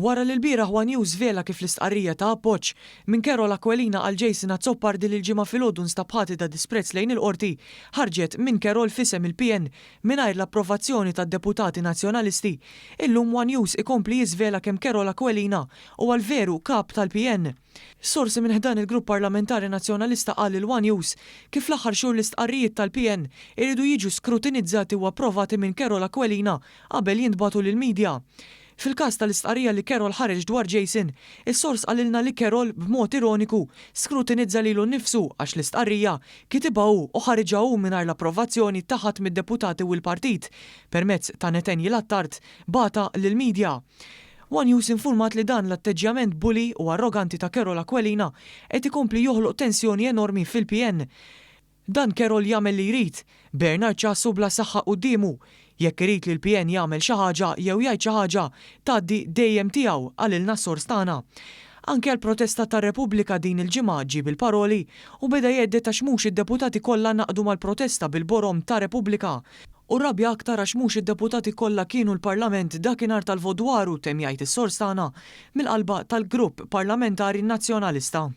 Wara li lbieraħ one News żvela kif l-istqarrija ta' appoġġ minn Carol Aquilina għal Jason Azzopardi li l-Ġimgħa filgħodu nstab ħati ta' disprezz lejn il-Qorti ħarġet minn Carol f'isem il-PN mingħajr l-approvazzjoni tad-deputati Nazzjonalisti, illum one News ikompli jiżvela kemm Carol Aquilina huwa l-veru Kap tal-PN. Sorsi minn ħdan il-Grupp Parlamentari Nazzjonalista qal lil one News kif fl-aħħar xhur l-istqarrijiet tal-PN iridu jiġu skrutinizzati u approvati minn Carol Aquilina qabel jintbagħtu lill-media. Fil-każ tal-istqarrija li Carol ħareġ dwar Jason, is-sors qalilna li Carol, b'mod ironiku, skrutinizza lilu nnifsu għax l-istqarrija kitibha hu u ħariġha hu mingħajr l-approvazzjoni ta' ħadd mid-deputati u l-partit, permezz ta' Nathaniel Attard, bagħatha lill-media. One News infurmat li dan l-atteġġjament bully u arroganti ta' Carol Aquilina qed ikompli joħloq tensjoni enormi fil-PN. Dan Carol jagħmel li jrid. Bernard ċassu bla saħħa quddiemu. Jekk irid li l-PN jagħmel xi ħaġa jew jgħid xi ħaġa, tgħaddi dejjem tiegħu, qalilna s-sors tagħna. Anke għall-protesta ta' Repubblika din il-ġimgħa ġie bil-paroli u beda jhedded għax mhux id-deputati kollha ngħaqdu mal-protesta bil-borom ta' Repubblika. U rrabja aktar għax mhux id-deputati kollha kienu l-Parlament dakinhar tal-vot dwaru, temm jgħid is-sors tagħna mill-qalba tal-Grupp Parlamentari Nazzjonalista.